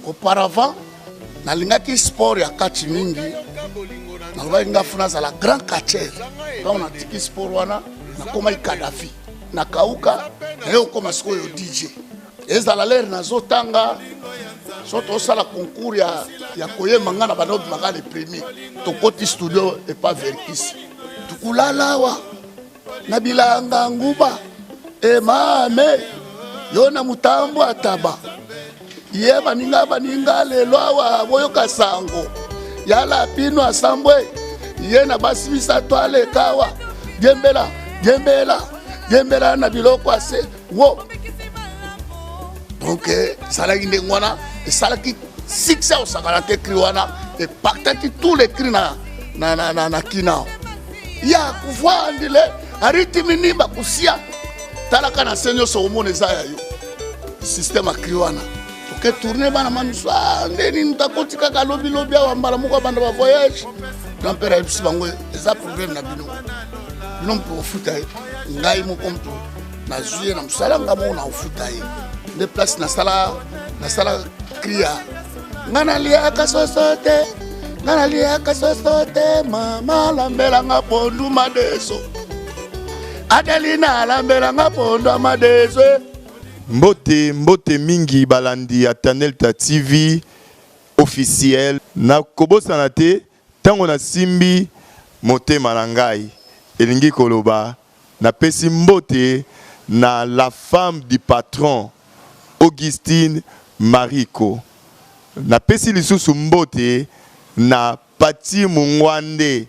Auparavant, nalingaki sport ya catch mingi. Nalobaki nga funa azala grand catcheur. Ntango natiki sport wana, nakomaki Kadhafi. Nakauka, naye okoma sikoyo DJ. Ezala lere nazotanga, so tosala concours ya, ya koyemba, nga na banda obimaka le premier. Tokoti studio epa Verkis. Tukulala awa na bilanga nguba emame yo na mutambo ataba ye baninga baninga lelo awa boyoka sango ya lapino asambwe ye na basi misato alekawa diembela diembela diembela na biloko ase wo. Donc ezalaki ndenge wana, esalaki succès osakana te. Cri wana epaktaki tous les cris na kina ya kuvandile aritimi bakusia talaka na se nyonso omona eza ya yo. Système ya cri wana toke tourne bana mamiso nde nini takoti kaka lobilobi awa mbala moko abanda bavoyage. Grand-père ayebisi bango eza problème na bino, bino moto kofuta ye, ngai moko moto nazwi ye na mosala, nga moko na kofuta ye. Nde place nasala nasala cri ya nga naliaka soso te, nga naliaka soso te, mama alambelanga pondu madeso, Adelina alambelanga pondu ya madeso. Mbote, mbote mingi balandi ya Tanelta TV officiel. Nakobosana te ntango nasimbi motema na ngai, elingi koloba napesi mbote na la femme du patron Augustine Mariko. Napesi lisusu mbote na Pati Mungwande,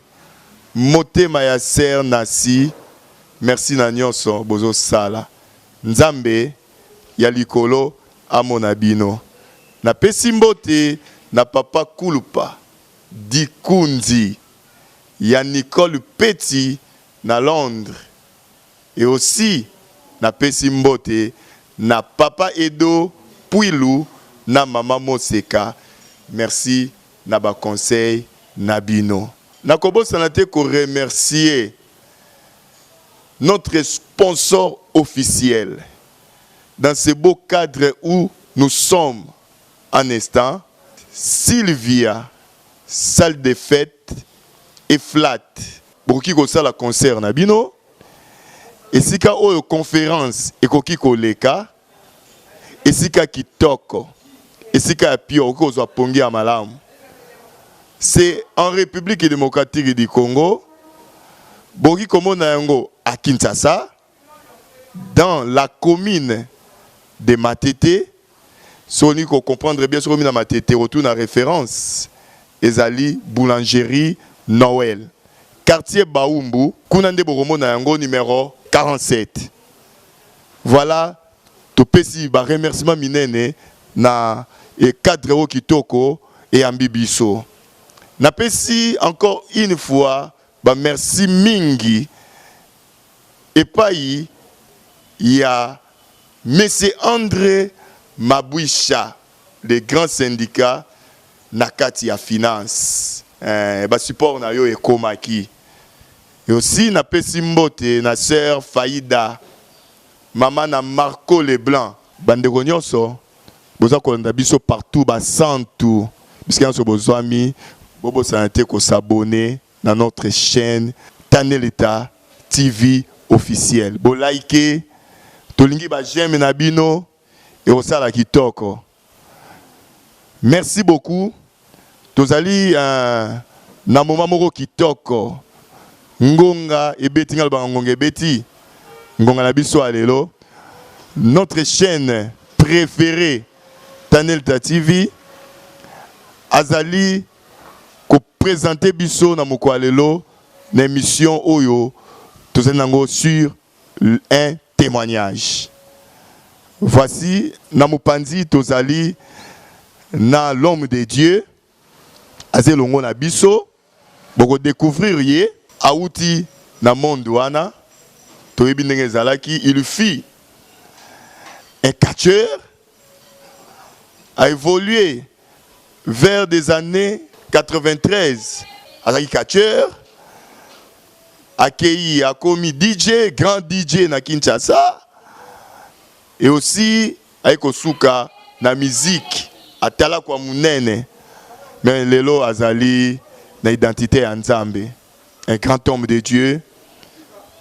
motema ya ser Nasi. Merci na nyonso bozosala, Nzambe ya likolo amona bino. Napesi mbote na papa Kulupa Dikunzi ya Nicole Peti na Londres, et aussi napesi mbote na papa Edo Puilu na mama Moseka. Merci na ba conseil na bino. Nakobosana te ko remercier notre sponsor officiel dans ce beau cadre où nous sommes en instant, Sylvia, salle de fête et flat. Bokoki kosala concert na bino esika oyo, conférence ekoki koleka esika kitoko, esika ya pio, okoki kozwa pongi ya malamu. C'est en République démocratique du Congo. Bokoki komona yango à Kinshasa, dans la commune de Matete. So olingi kocomprendre bien, soki omi na Matete, retour na référence ezali boulangerie Noël, quartier Baumbu. Kuna nde bokomona yango, numéro 47. Voilà, topesi baremerciement minene na cadre oyo kitoko eyambi biso. Napesi encore une fois bamerci mingi epai ya monsieur André Mabwisha, le grand syndicat na kati ya finance. Basupport na yo ekomaki. Et aussi napesi mbote na sœur Faïda, mama na Marco Leblanc. Bandeko nyonso boza kolanda biso partout, basantu bisika nyonso bozwami, bobosana te kos'abonner na notre chaîne Taneleta TV officiel. Bolike, tolingi baj'aime na bino, ekosala kitoko. Merci beaucoup. Tozali na moma moko kitoko. Ngonga ebeti, nga lobaka ngonga ebeti, ngonga na biso ya lelo. Notre chaîne préférée Tanelta TV azali koprésente biso na mokolo ya lelo na émission oyo tozali nango sur un témoignage. Voici, na mopanzi tozali na l'homme de Dieu aza elongo na biso. Bokodécouvrir ye awuti na monde wana, toyebi ndenge ezalaki. Il fut un catcheur, a évolué vers des années 93. Azalaki catcheur, akei akomi DJ, grand DJ na Kinshasa, et aussi aye kosuka na musique. Atalako ya munene mais lelo azali na identité ya Nzambe. Un grand homme de Dieu,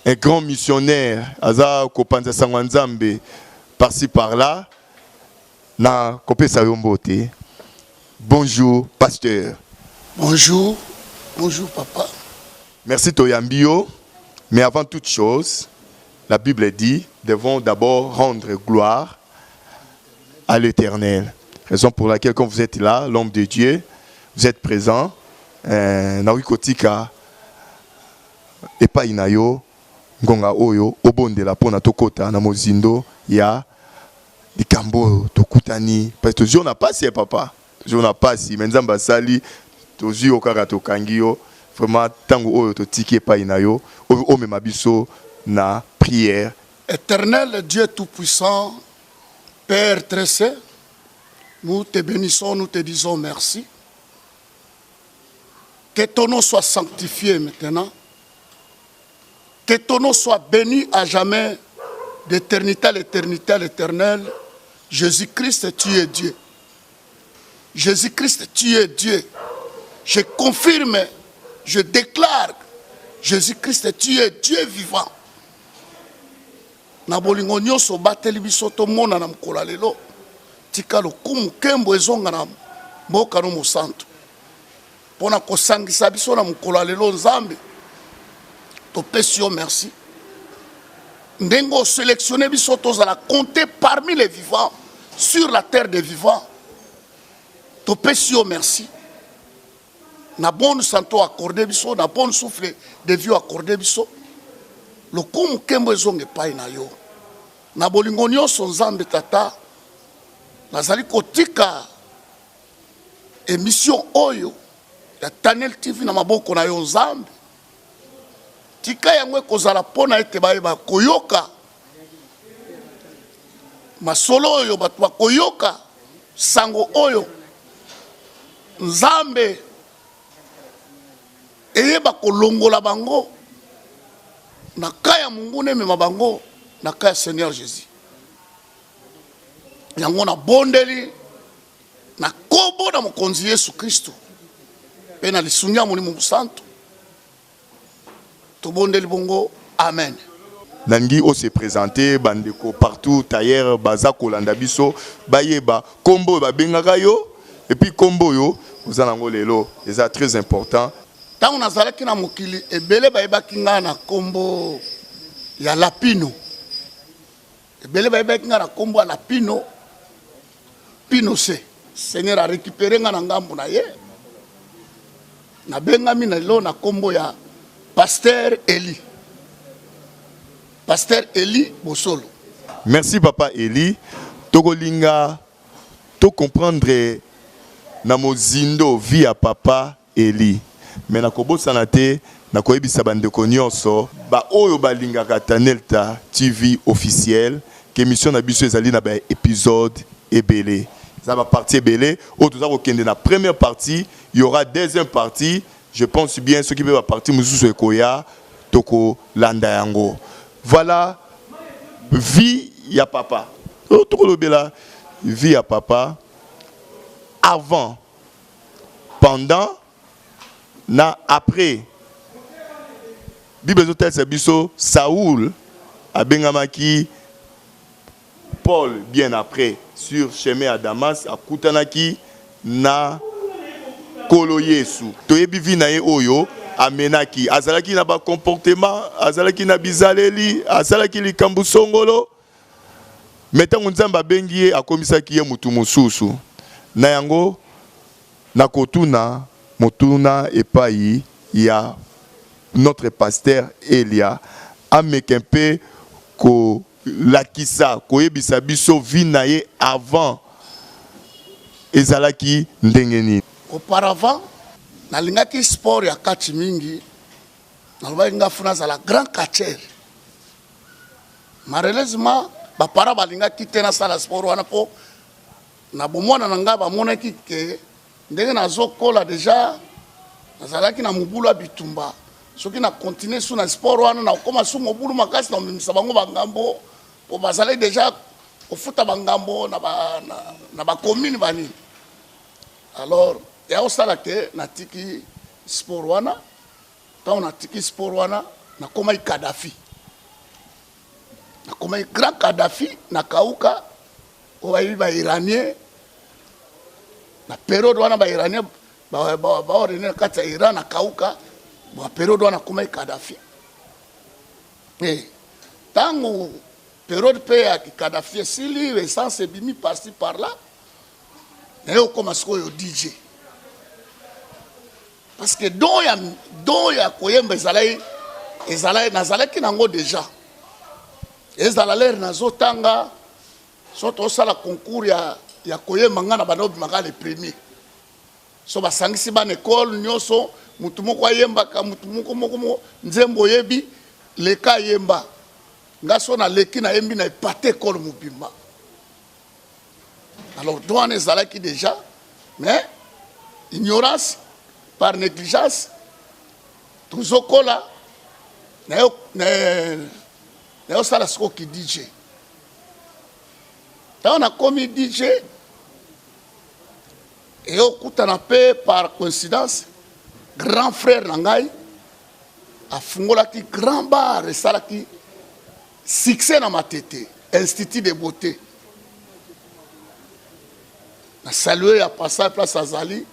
un grand missionnaire, aza kopanza sango ya Nzambe par-ci par-là. Na kopesa yo mbote. Bonjour pasteur. Bonjour, bonjour papa. Merci toyambi yo. Mais avant toute chose, la Bible dit, devons d'abord rendre gloire à l'Éternel. Raison pour laquelle quand vous êtes là, l'homme de Dieu, vous êtes présent, euh, nakoki kotika epai na yo ngonga oyo obondela mpo na tokota na mozindo ya likambo oyo tokutani parce que tozwi na pasi ya papa tozwi na pasi me nzambe asali tozwi yo kaka tokangi yo vraiment ntango oyo totiki epai na yo oyo omema biso na prière. Éternel Dieu Tout-Puissant, Père très saint, nous te bénissons, nous te disons merci. Que ton nom soit sanctifié maintenant. Que ton nom soit béni à jamais, d'éternité à l'éternité à l'éternel. Jésus-Christ, tu es Dieu. Jésus-Christ, tu es Dieu. Je confirme, je déclare, Jésus-Christ, tu es Dieu vivant. Na bolingo nyonso obateli biso tomona na mokolo ya lelo, tika lokumu nkembo ezonga na mboka no mosantu mpo na kosangisa biso na mokolo ya lelo. Nzambe, topesi yo merci ndenge oselectionne biso tozala compte parmi les vivants sur la terre des vivants. Topesi yo merci na bonne santé accordé biso, na bonne souffle de vie accordé biso. Lokumu nkembo ezonga epai na yo na bolingo nyonso. Nzambe Tata, nazali kotika émission oyo ya Tanel TV na maboko na yo. Nzambe, tika yango ekozala mpona ete bayeba koyoka masolo oyo, bato bakoyoka sango oyo. Nzambe, eyeba kolongola bango na ka ya monguna, emema bango na ka ya Seigneur Jésus. Yango nabondeli na nkombo na Mokonzi Yesu Kristo mpe na lisungi ya Molimo Mosantu, tobondeli bongo, amen. Nalingi ose présenter bandeko partout ailleurs baza kolanda biso, bayeba nkombo oyo babengaka yo et puis nkombo oyo oza nango lelo, eza très important. Ntango nazalaki na mokili, ebele bayebaki ngai na nkombo ya Lapino. Ebele bayebaki ngai na nkombo ya Lapino Pino se Seigneur arécupéré ngai na ngambo na ye, nabengami na lelo na nkombo ya Pasteur Eli, Pasteur Eli Bosolo. Merci papa Eli. Tokolinga tocomprendre na mozindo vie ya papa Eli, mais nakobosana te nakoyebisa bandeko nyonso baoyo balingaka Tanelta TV officiel ke émission na biso ezali na baépisode ebele, eza bapartie ebele. Oyo toza kokende na première partie, il y aura deuxième partie, je pense bien. Soki mpe bapartie mosusu ekoya, tokolanda yango. Voilà vie ya papa. Oyo tokolobela vie ya papa avant, pendant na après. Bible ezotalisa biso Saoul abengamaki Paul bien après. Sur chemin ya Damas, akutanaki na Nkolo Yesu. Toyebi vie na ye oyo amenaki, azalaki na bacomportement, azalaki na bizaleli, asalaki likambo songolo, me ntango Nzambe abengi ye, akomisaki ye motu mosusu. Na yango nakotuna motuna epai ya notre pasteur Elia, ameka mpe kolakisa, koyebisa biso vie na ye avant ezalaki ndenge nini. Auparavant, nalingaki sport ya kati mingi. Nalobaki nga faut nazala grand catcheur. Malheureusement, baparents balingaki te nasala sport wana, mpo na bomwana na ngai bamonaki ke ndenge nazokola déjà, nazalaki na mobulu ya bitumba. Soki na continue su na sport wana, nakokóma su mobulu makasi, na komemisa bango bangambo, mpo bazalaki déjà kofuta bangambo na bacommune banini. Alors ya kosala ke natiki sport wana. Ntango natiki sport wana, nakomaki Kadafi, nakomaki grand Kadafi na Kauka oyo bayebi ba Iranien na periode wana, ba Iranien baorene na kati ya Iran na Kauka. Ba periode wana nakomaki Kadafi. Ntango periode mpe ya Kadafi esili, essence ebimi par-ci par-là, naye okóma sikoyo DJ, parce que don ya koyemba ezalaki nazalaki nango déjà. Ezala l'heure nazotanga, so tosala concours ya koyemba, ngai na banda obimaka le premier. So basangisi bana ekole nyonso, mutu moko ayembaka, mutu moko moko moko nzembo oyebi, leka ayemba. Nga so naleki, nayembi, na epate ekole mobimba. Alors don wana ezalaki déjà, mais ignorance, par négligence, tozokola, nayosala sikoyo ki DJ. Ntango nakomi DJ, eyokutana mpe par coïncidence, grand frère na ngai afungolaki grand bar, esalaki succès na Matete, Institut de beauté. Na salue ya passage place azali,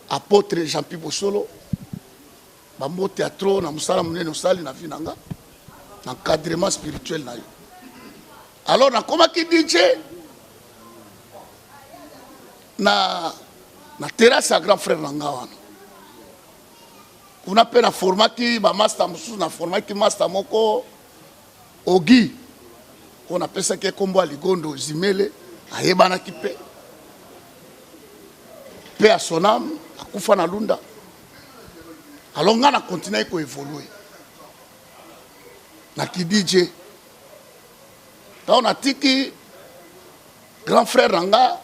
apôtre Jean-Pi Bosolo, bambote ya trop na mosala monene osali na vie na nga, na encadrement spirituel na yo. Alors nakomaki DJ na terrasse ya grand frère na nga wana. Kuna mpe naformaki bamaster mosusu, naformaki master moko Ogi oyo napesaki nkombo ya Ligondo Zimele, ayebanaki mpe mpe ya sonam, akufa na Lunda. Alors ngai na continuaki koévoluer na ki DJ. Ntango natiki grand frère na nga,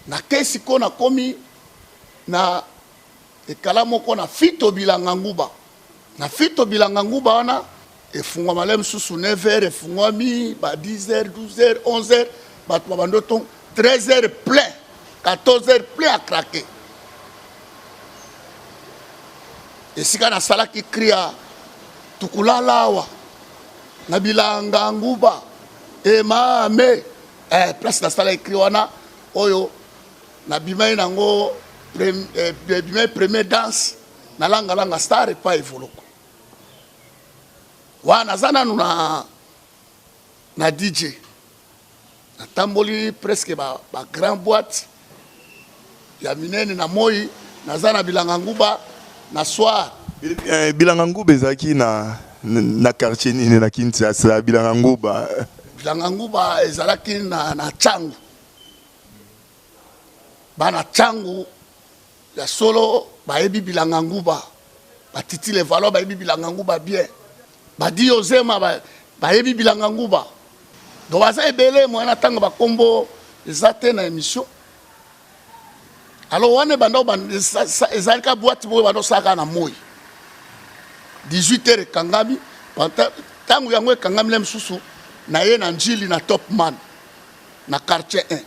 nakei sikoyo, nakomi na ekala moko na Fito Bilanga Nguba. Na Fito Bilanga Nguba wana, efungwama le mosusu 9 heures, efungwami ba 10 heures, 12 heures, 11 heures, bato babandi oton 13 heures plein, 14 heures plein à craquer. Esika nasalaki cri ya tukulala awa na Bilanga Nguba emame, place nasalaki cri wana oyo nabimai nango, bimai premier danse na Langalanga Star epai Evoloko wana. Naza nanu na DJ, natamboli presque ba grand boîte ya minene na moi. Naza na Bilanga Nguba na soir. Bilanga Nguba ezalaki na quartier nini na Kinshasa, Bilanga Nguba? Bilanga Nguba ezalaki na Tshangu. Bana Tshangu ya solo bayebi Bilanga Nguba, batiti Levalo bayebi Bilanga Nguba bien, badi Ozema bayebi Bilanga Nguba. Donc baza ebele, moya na ntango bakombo eza te na émission. Alors wana ebanda ezali ka boîte moko ebanda osalaka na moi, 18 heures ekangami. Ntango yango ekangami, le mosusu na ye na Njili na Topman na quartier 1,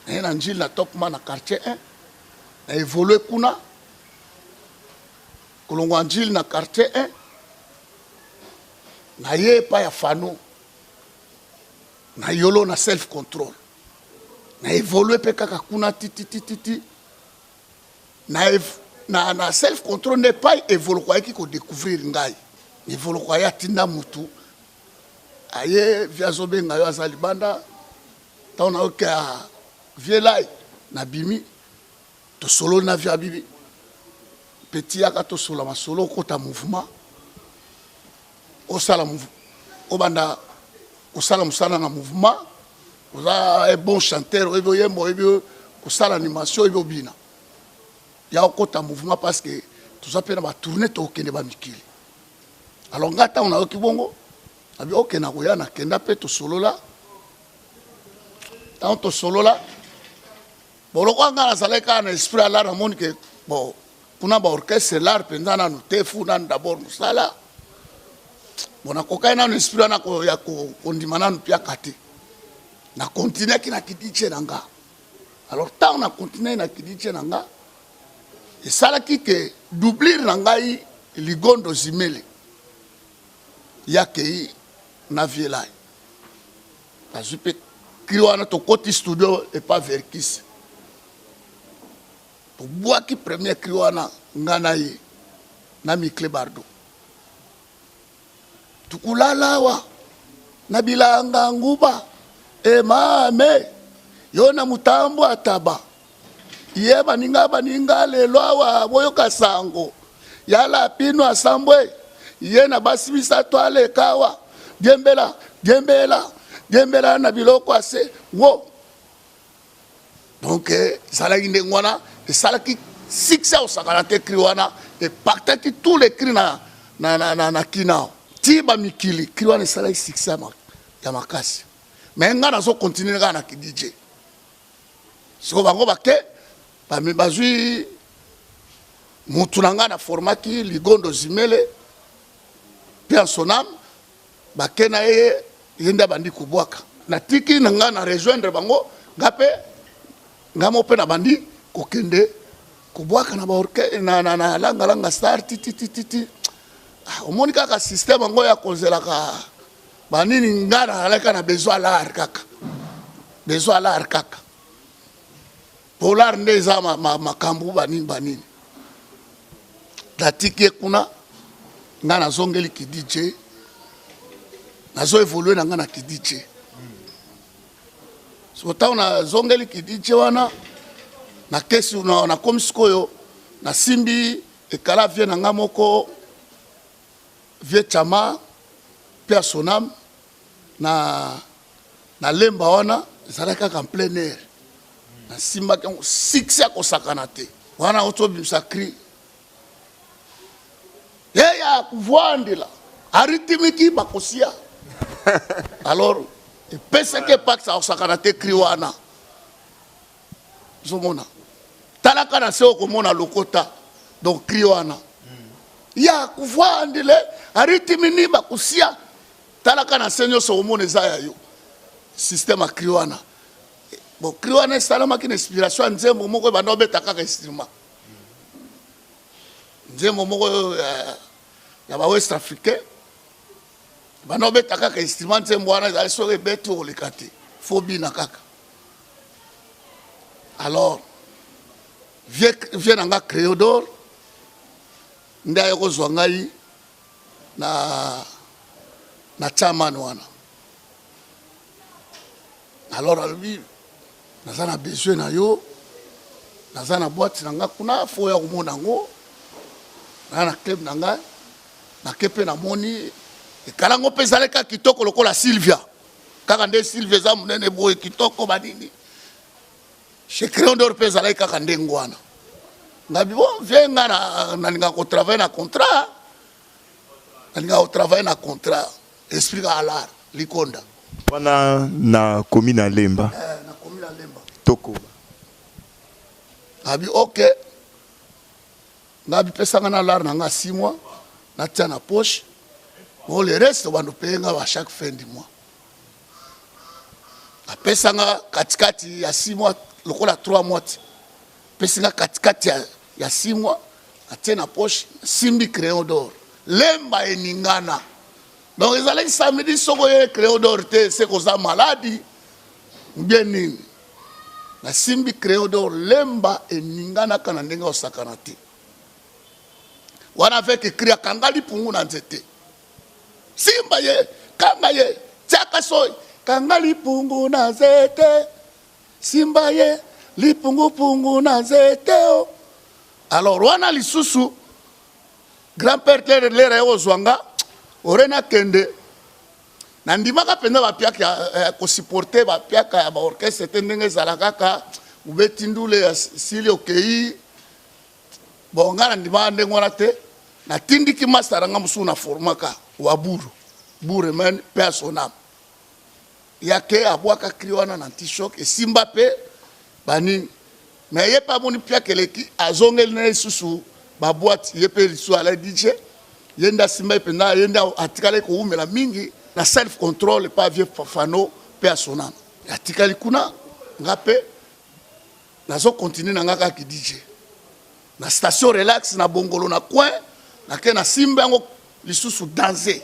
na ye na Njili na Topman na quartier 1, na évolue kuna. Kolongwa Njili na quartier 1, na ye epai ya Fano na Yolo na Self Control, na évolue mpe kaka kuna tititititi na Self Control nde epai Evoloko ayaki kodécouvrir ngai. Evoloko aye, atinda mutu, aye vi, azobenga yo, aza libanda. Ntango nayoki vie lai, nabimi, tosololi na vie, abibi: "Petit, yaka tosola masolo, okota mouvement, osala, obanda kosala mosala na mouvement. Oza un bon chanteur, oyebi oyemba, oyebi kosala animation, oyebi obina. Ya okota mouvement, parce que toza mpe na batournée, tokokende bamikili." Alors nga ntango nayoki bongo, abi oke, nakoya. Nakenda mpe tosolola. Ntango tosolola boloko, nga nazalaki kaka na esprit ya l'art. Namoni ke bon, kuna baorchestre l'art mpenza nanu te, fu nanu d'abord mosala. Bon, nakokaki nanu esprit wana ya kondima nanu piaka te. Na continuaki na ki DJ na nga. Alors ntango na continuaki na ki DJ na nga, esalaki ke doublure na ngai Ligondo Zimele ye akei na Vielai, bazwi mpe cri wana, tokoti studio epa Verkis, tobwaki premier cri wana, nga na ye na Micle Bardo. Tukulala awa na bilanga nguba emame yo na mutambo ataba ye baninga baninga lelo awa boyoka sango ya lapino asambwe ye na basi misato aleka awa diembela diembela diembela na biloko ase wo. Donc ezalaki ndenge wana, esalaki succès osakana te. Cri wana epaktaki tous les cris na Kinao ti bamikili. Cri wana esalaki succès ya makasi, mais ngai nazo continuer kaka na ki DJ. Siko bango bake bazwi mutu na ngai na formaki Ligondo Zimele mpe en son âme, bake na ye, ye nde abandi kobwaka. Natiki na ngai na rejoindre bango, nga mpe nga mo mpe nabandi kokende kobwaka na baorke na Langa Langa Star titititi. Ah, omoni kaka système yango ya kozelaka banini. Nga nazalaki na besoin lar kaka, besoin lar kaka polar nde eza makambo banini banini. Natiki ye kuna, nga nazongeli ki DJ, nazo évoluer na nga na ki DJ. So ntango nazongeli ki DJ wana, nakesi nakomi sikoyo nasimbi ekala vieux na nga moko, vieux Chama mpe asonam na Lemba wana, ezalaki kaka en plein air. Nasimbaki yango, succès akosakana te. Wana otobimisa cri eya kuvwandela aritimiki bakosia. Alors epesaki epakisa akosakana te. Cri wana ozomona, talaka na se, okomona lokota. Donc cri wana ya kuvwandele aritimini bakosia, talaka na se, nyonso okomona eza ya yo. Système ya cri wana, bon, cri wana esalamaki na inspiration ya nzembo moko ebanda obeta kaka instrument, nzembo moko ya ba West africain banda obeta kaka instrument. Nzembo wana ezali soki ebeti, okoleka te, fo bina kaka. Alors vieux na nga Créodor nde aye kozwa ngai na chaman wana. Alors alobi: "Naza na besoin na yo, naza na boîte na nga kuna, fo ya komona yango." Naza na club na ngai, nake mpe namoni ekalango mpe ezalaki kaka kitoko lokola Sylvia, kaka nde Sylvia eza monene boye, kitoko banini. Chez Crayon d'Or mpe ezalaki kaka ndenge wana. Ngabi: "Bon vieux, nga nalingaka kotravailler na contrat, nalingaka kotravailler na contrat." Esprit kaka lar likonda. Wana nakomi na Lemba. Eh, nakomi na Lemba. Tokoba. Ngabi: "Ok." Ngabi: "Pesanga na lar na nga 6 mois, natia na poche. Bon, le reste bando paye nga ba chaque fin du mois." Apesanga katikati ya 6 mois, lokola 3 mois ti pesinga katikati ya 6 mois, atie na poche. Simbi Crayon d'Or, Lemba eningana. Donc ezalaki samedi, soki oye Crayon d'Or te, se koza maladi bien nini. Nasimbi Crayon d'Or, Lemba eninganaka na ndenge osakana te wana, avec cri akanga lipungu na nzete, simba ye, kanga ye, tiaka soi, kanga lipungu na nzete, simba ye lipungupungu na nzete o. Alors wana lisusu grand père lere lere ye kozwa nga ore nakende, nandimaka mpenza bapiaka ya kosupporter bapiaka ya baorchestre te, ndenge ezala kaka obeti ndule ya sili okei. Bon, ngai nandimaka ndenge wana te. Natindiki master nga mosusu na formaka wa buru buremen mpe asonam yake, abwaka cri wana na antichoc, esimba mpe banini. Mais ye mpe amoni piaka eleki, azongeli na ye lisusu baboîte. Ye mpe lisusu ala DJ, ye nde asimba ye mpenza, ye nde atikali kowumela mingi na Self Control epa vieux Fano mpe asonam. Atikali kuna, nga mpe nazo continuer na nga kaka DJ na station relax na Bongolo na coin, nake na simba yango lisusu danse.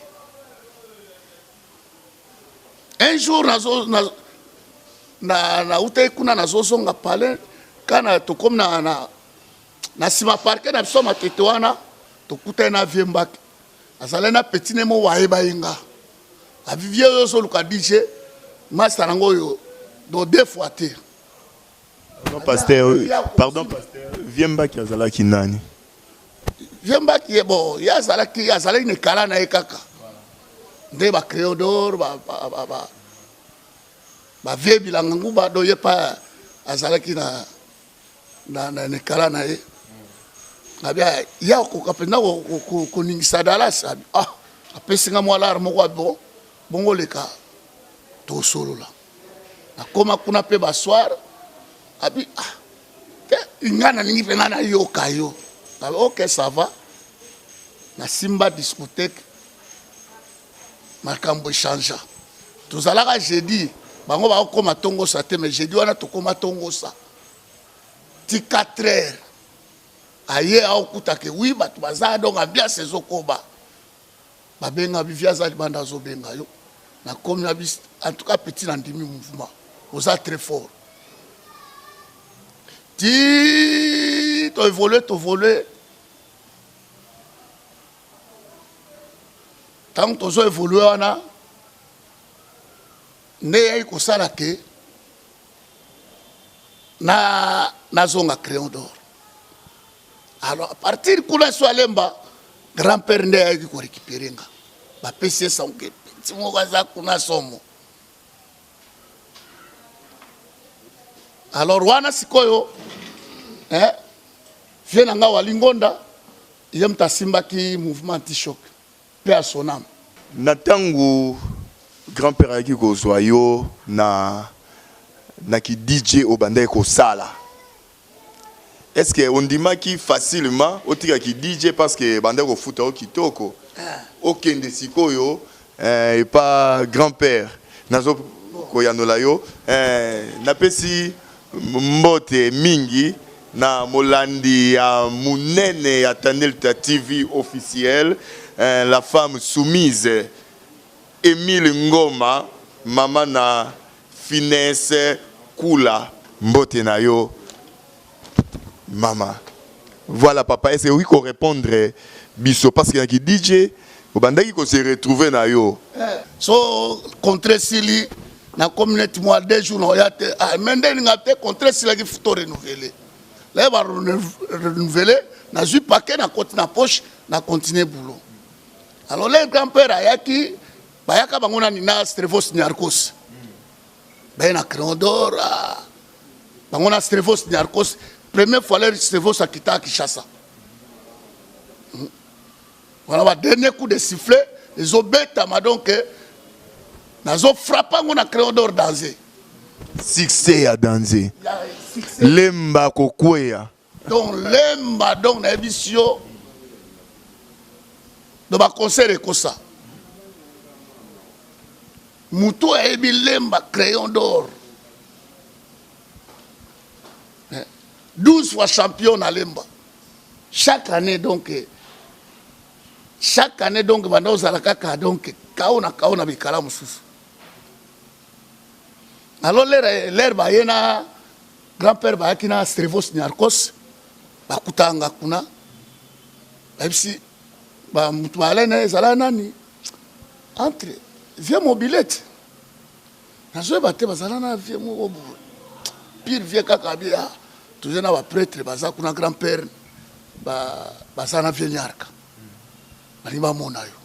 Un jour nazo na na nautaki kuna, nazozonga palais kana tokomi na na na nsima parke na biso Matete wana, tokutani na vieux Mbaki, azalaki na petit ne moko ayeba ye nga, abi vieux oyo ozoluka DJ master nango oyo do deux fois te. Pardon pasteur, pardon pasteur, vieux Mbaki azalaki nani? Vieux Mbaki ye bon, ye azalaki azalaki na ekala na ye kaka nde ba Créodor ba ba ba, ba, ba vieux bilanga nguba do ye pa azalaki na na na ekala na ye. Abi ya okoka mpenza koningisa Dallas, abi ah, apesi nga mwa lare moko, abi bon bongo leka tosolola. Nakoma kuna mpe basoir, abi ah te nga nalingi mpe nga nayoka yo. Abi ok, ça va. Nasimba discothèque, makambo echangea. Tozalaka jeudi, bango bakokoma tongosa te, mais jeudi wana tokoma tongosa ti 4 heures. Aye aokutake wi bato baza, donc ambiance ezokoba. Babenga bivi aza libanda azobenga yo. Nakomi na bis, en tout cas petit nandimi mouvement oza très fort. Ti toévolue toévolue, ntango tozo évolue wana nde eyaki kosala ke na nazonga Crayon d'Or. Alors à partir kuna so alemba grand père nde ayaki korécupere nga, bapesi ye sango ke petit moko aza kuna somo. Alors wana sikoyo eh, vie na nga Walingonda ye moto asimbaki mouvement anti-choc mpe ya sonam. Na ntango grand père ayaki kozwa yo na na ki DJ obandaki kosala, est-ce que ondimaki facilement otika ki DJ parce que bandaki kofuta yo kitoko, okende sikoyo epa grand père? Nazo koyanola yo, napesi mbote mingi na molandi ya monene ya Tanelta TV officiel, la femme soumise Emile Ngoma, mama na Finesse Kula, mbote na yo mama. Voilà papa, est-ce que okoki korépondre biso parce que naki DJ obandaki ko se retrouver na yo? So contre esili, nakomi neti mwa 2 jours na oya te. Ah, me nde elinga te, contre esilaki, futo renouveler laye ba renouveler, nazwi paquet, nakoti na poche, na continue boulot. Alors le grand père ayaki, bayaka bango nani na Strevos Niarcos, baye na Crayon d'Or. Ah, bango na Strevos Niarcos, première fois leur Strevos akita Kinshasa. Voilà ba dernier coup de sifflet ezobetama, donc nazofrappe yango na Crayon d'Or danse. Succès ya danse, lemba kokweya. Donc lemba, donc nayebisi yo, donc baconcert ekosa motu ayebi lemba Crayon d'Or, 12 fois champion na lemba chaque année. Donc chaque année, donc banda ozala kaka donc kao na kao na bikala mosusu. Alors lere baye na grand père, bayaki na Strevos Niarcos, bakutanga kuna, bayebisi bamutu bayalai na ye ezala nani entre vieux mobilete, nazoyeba te, bazala na vieux moko boye pire vieux kaka bia toza na baprêtre baza kuna, grand père baza na vieux Niarka, balingi bamona yo.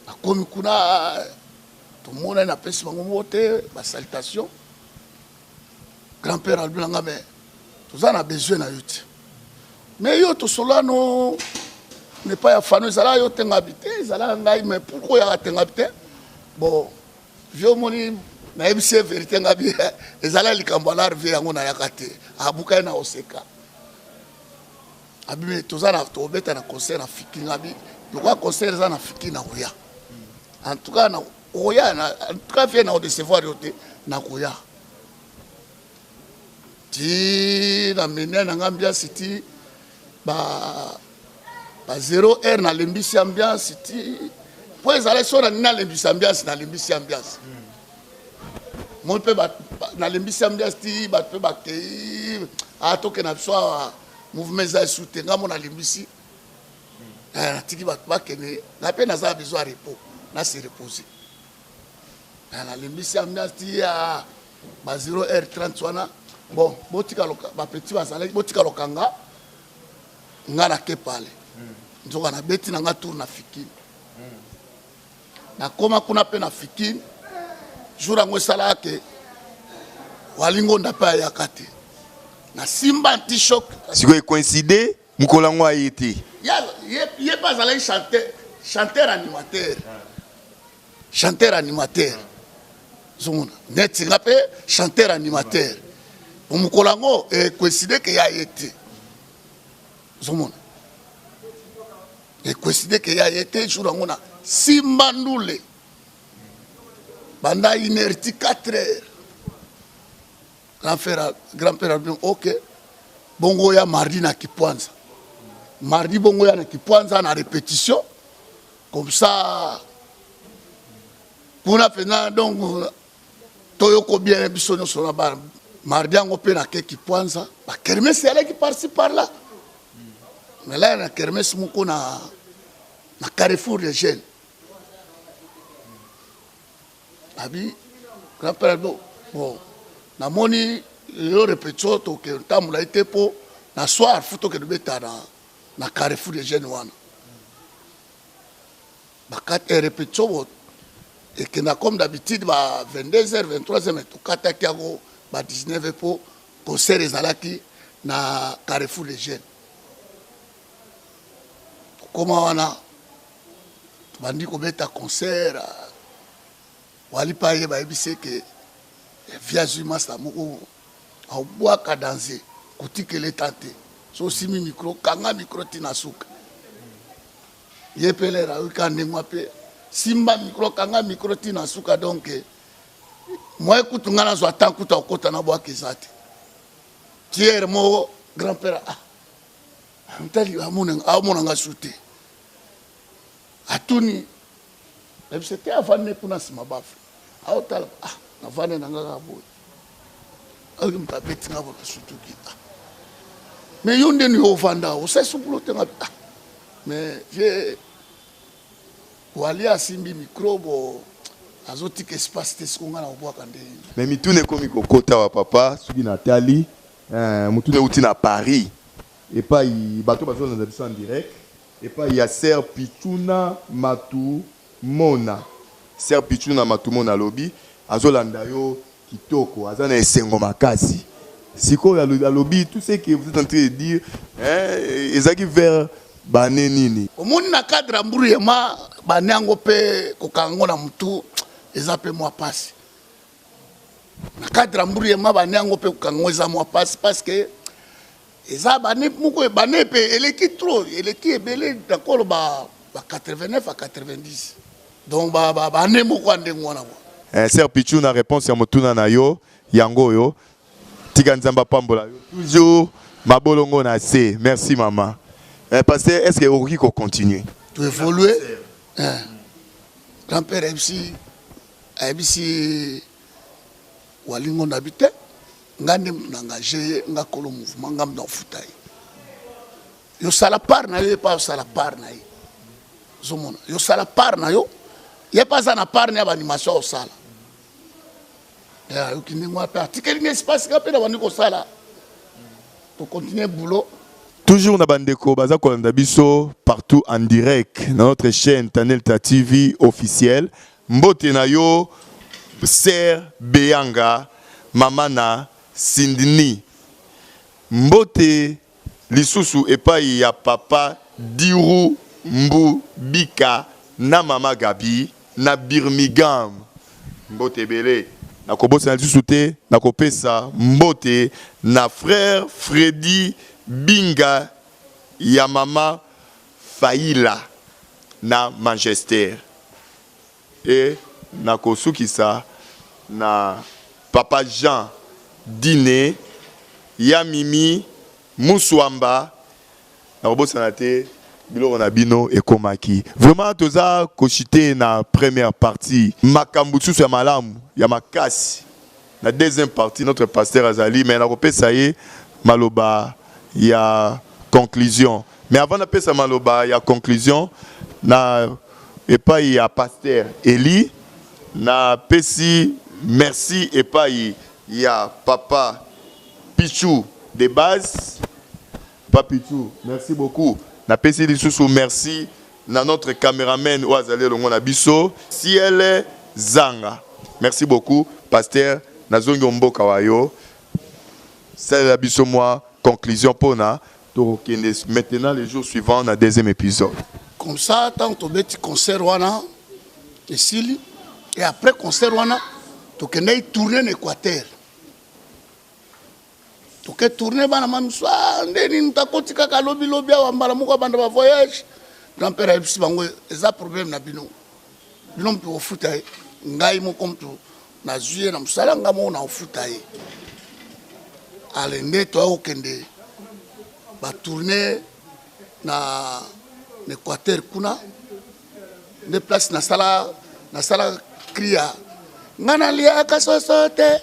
Nakomi kuna, tomona, napesi bango moko te basalutation. Grand père alobi na nga: me toza na besoin na yo te, mais yo tosolola no nepa ya fano, ezala yo te? Ngabi te, ezala ngai, mais pourquoi oyaka te? Ngabi te, bon vieux omoni, nayebisi ye vérité, ngabi ezala likambo alar vieux yango nayaka te. Abuka ye na oseka, abi me toza na tobeta na concert na fiki. Ngabi lokola concert eza na fiki, na koya, en tout cas na okoya, en tout cas vieux na kodecevoir yo te. Nakoya ti na menia na nga ambiance ti ba ba 0 heure nalembisi ambiance ti mpo ezalaki so na nini nalembisi ambiance, nalembisi ambiance moi mpe nalembisi ambiance ti bato mpe bakei a tokende na biso awa, mouvement eza esu te. Nga mo nalembisi, natiki bato bakende, nga mpe naza na besoin ya repos, na se reposer. Nalembisi ambiance ti ya ba 0 heure 30 wana. Bon, botika bapeti bazalaki, botika lokanga nga nake pale. Nzoka nabeti na nga tour na Fikine, nakoma kuna mpe na Fikine. Jour yango esalaka ke Walingonda mpe ayaka te, nasimba anti-choc. Sikoyo ecoïncide mokolo yango aye te. Ye mpe azalaki chanteur animateur, chanteur animateur. Ozomona neti nga mpe chanteur animateur. Mokolo yango ecoïncide ke ya ye te. Ozomona ecoïncide ke ya ye te. Jour yango na simba ndule banda 1 heure ti 4 heures. Grand frère, grand père alobi: "Ok, bongo ya mardi na Kipwanza, mardi bongo ya na Kipwanza na répétition comme ça kuna mpenza." Donc toyoko bien biso nyonso na bana. Mardi yango mpe nake Kipwanza, bakermesse eyalaki par-ci par-là. Nalaya na kermesse moko na Carrefour de Jeunes. Abi grand père: "Bon, namoni lelo répétition tokende tambola ye te, mpo na soir fu tokende beta na Carrefour de Jeunes wana." Bakati répétition bo ekenda comme d'habitude ba 22 heures, 23 heures, mais tokataki yango ba 19 mpo concert ezalaki na Carrefour de Jeunes. Tokóma wana, tobandi kobeta concert. Wali mpe aye, bayebisi eke vi azwi masa moko aobwaka danse, kotikela eta te. So osimi micro, kanga micro ntina suka. Ye mpe lere ayoki ndenge mpe simba micro, kanga micro ntina suka. Donc moye kutu ngai nazwa tan kutu akota na bwaka eza te. Tiere moko grand père, ah, ntali amona nga su te, atuni nayebisa te, avandi kuna nsima baffle, aotala. Ah, navandi na nga kaka boye, ayoki moto abeti nga bona sutuki. Ah, mais yo ndeni yo ovanda, osalisi bulo te? Nga: "Ah, mais je Wali asimbi micro bo azotika espace te, siko nga na kobwaka ndenge?" Mais mituna ekomi kokota wa papa, soki natali motuna euti na Paris epai bato bazolanda biso en direct, epai ya Ser Pichuna Matu Mona. Ser Pichuna Matu Mona alobi azolanda yo kitoko, aza na esengo makasi. Sikoyo alobi tout ce que vous êtes en train de dire, hein, ezalaki vers bane nini? Omoni, na cadre ya mburu yema bane yango mpe kokanga yango na motu eza mpe mwa pasi. Na cadre ya mburu yema bane yango mpe kokanga yango eza mwa pasi, parce que eza bane moko, bane mpe eleki trop, eleki ebele. Nakoloba ba 89 à 90, donc bane moko ya ndenge wana kwa. Ser Pichu, na réponse ya motuna na yo yango oyo, tika Nzambe apambola yo toujours, mabolongo na se. Merci mama. Pasteur, est ce que okoki kocontinue? Toévolue. Grand père ayebisi Walingo na bi te, nga nde na engage ye, nga kolo mouvement, nga mutu nakofuta ye. Yosala part na yo, ye mpe osala part na ye. Ozomona, yosala part na yo, ye mpe aza na part na ya baanimation osala. Ayoki ndenge wana mpe atikeli nga espace, nga mpe na bandi kosala, tocontinue boulot. Toujours na bandeko baza kolanda biso partout en direct na notre chaîne Tanelta TV officielle. Mbote na yo Ser Beyanga, mama na Sydney. Mbote lisusu epai ya papa Diru Mbu Bika na mama Gabi na Birmingham. Mbote ebele. Nakobosana lisusu te nakopesa mbote na frère Freddy Binga ya mama Faila na Manchester. E nakosukisa na Papa Jean Dine, Ya Mimi Musuamba, nakobosana te biloko na bino ekomaki. Vraiment toza ko chuter na première partie, makambo susu ya malamu ya makasi na deuxième partie. Notre pasteur azali, mais nakopesa ye maloba ya conclusion. Mais avant napesa maloba ya conclusion na epai ya pasteur Eli, napesi merci epai ya papa Pichou de base. Papa Pichou, merci beaucoup. Napesi lisusu merci na notre cameraman oyo azali elongo na biso, Ciel Zanga. Merci beaucoup pasteur. Nazongi mboka wa yo, salela biso mwa conclusion mpona tokokende maintenant le jour suivant na deuxième épisode. Comme ça, ntango tobeti concert wana esili, et après concert wana tokendaki tourner na Équateur. Toke tourner, bana mamiso nde nini, takoti kaka lobilobi awa, mbala moko abanda bavoyage. Grand père ayebisi bango: eza problème na bino, bino moto kofuta ye, ngai moko moto nazwi ye na mosala, ngai moko na kofuta ye. Ale nde toya kokende batournées na Équateur. Kuna nde place nasala cri ya "Nga naliaka soso te,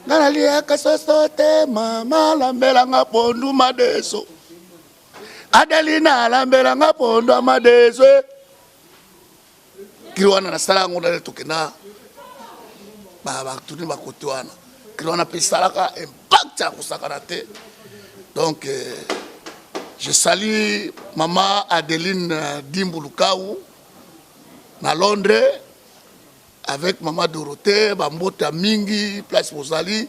nga naliaka soso te, mama alambelanga pondu madeso, Adelina alambelanga pondu ya madeso." Cri wana nasala yango nde tokenda batournées bakote wana. Cri wana mpe esalaka impact ya kosakana te. Donc je salue mama Adeline Dimbulukau na Londres avec mama Dorothée. Bambote ya mingi place bozali.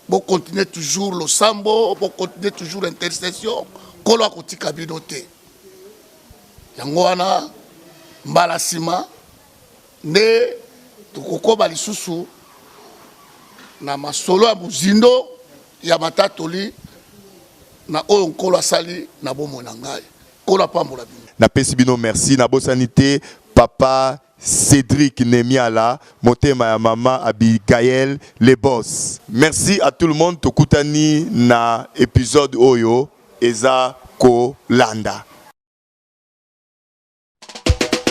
Bocontinue toujours losambo, bocontinue toujours intercession, Nkolo akotika bino te. Yango wana, mbala nsima nde tokokoba lisusu na masolo ya mozindo ya matatoli na oyo Nkolo asali na bomoi na ngai. Nkolo apambola bino. Napesi bino merci. Nabosani te papa Cédric Nemiala, motema ya mama Abigaël, les boss. Merci à tout le monde. Tokutani na épisode oyo eza kolanda.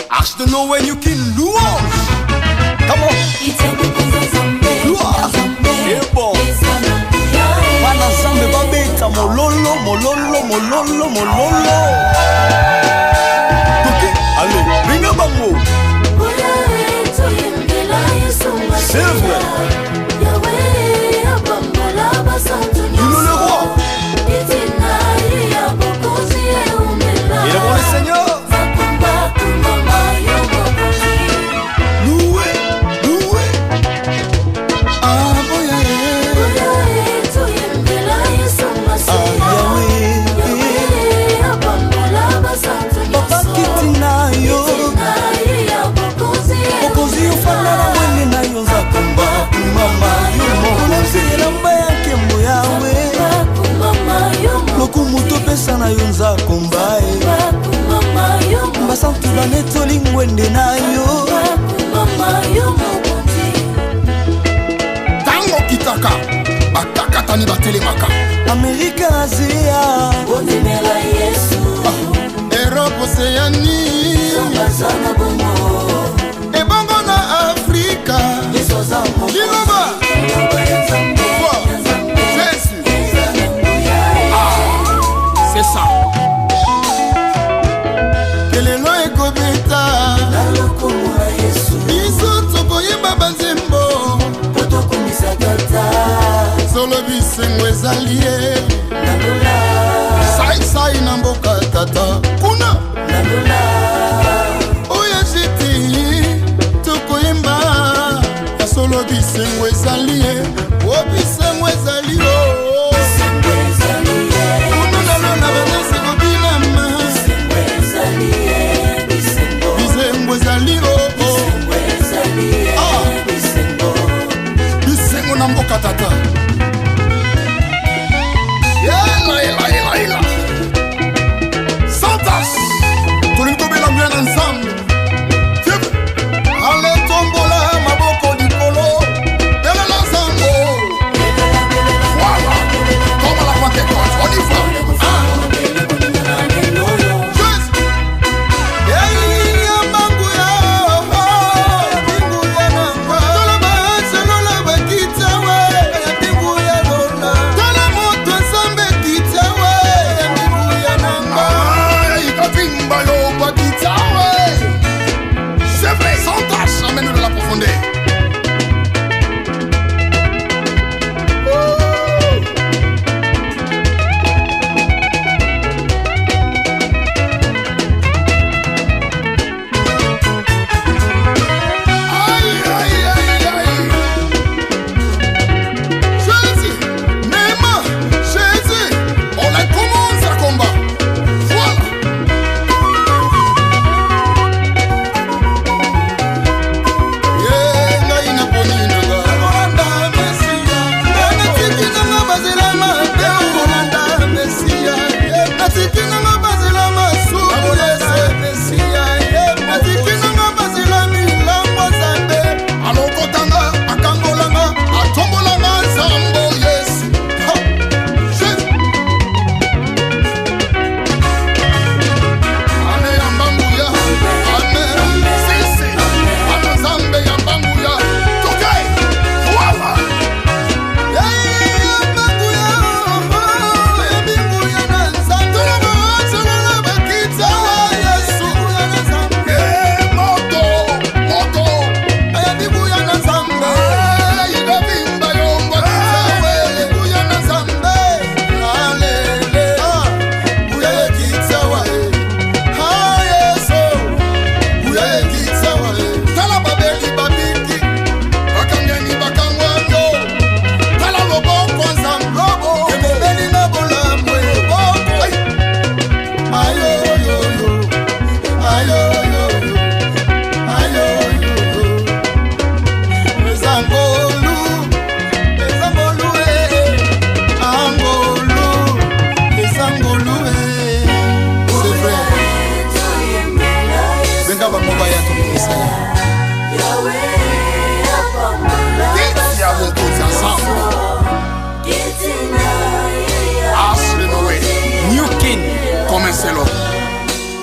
Arche de Noé, New King, louange. Come on. Gloire. Et bon. Bana Nzambe babeta mololo, mololo, mololo, mololo. Toke, allez, benga bango. C'est vrai. Il le roi. Et devant le Seigneur. Loué, loué. Ah, boya ye. Ah, Yahweh. Papa, kiti na yo mokonzi, ofanda na mwene na yo, nzakomba kumama yo mokonzi, elamba ya nkembo yawe, lokumu topesa na yo, nzakomba e basantu banetoli ngwende na yo. Ntango okitaka, bakakatani batelemaka. Amerika, Azia. Europe, Océanie, ebongo na Afrika, liloba Toi, Jésus. Ah, c'est ça. Kelelo ekobeta, biso tokoyemba banzembo, solo bisengo ezali ye saisai na mboka tata kuna oyo jeti tokoyemba ya solo bisengo ezali ye o bisengo ezali o kuna na lola banasi kobinama, bisengo ezali o. Ah! Bisengo na mboka tata. Yela, yela, yela, yela. Santas, tolingi tobela nguya na Nzambe. Ale, tombola maboko likolo, belela nzambo.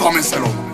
Comme un seul homme.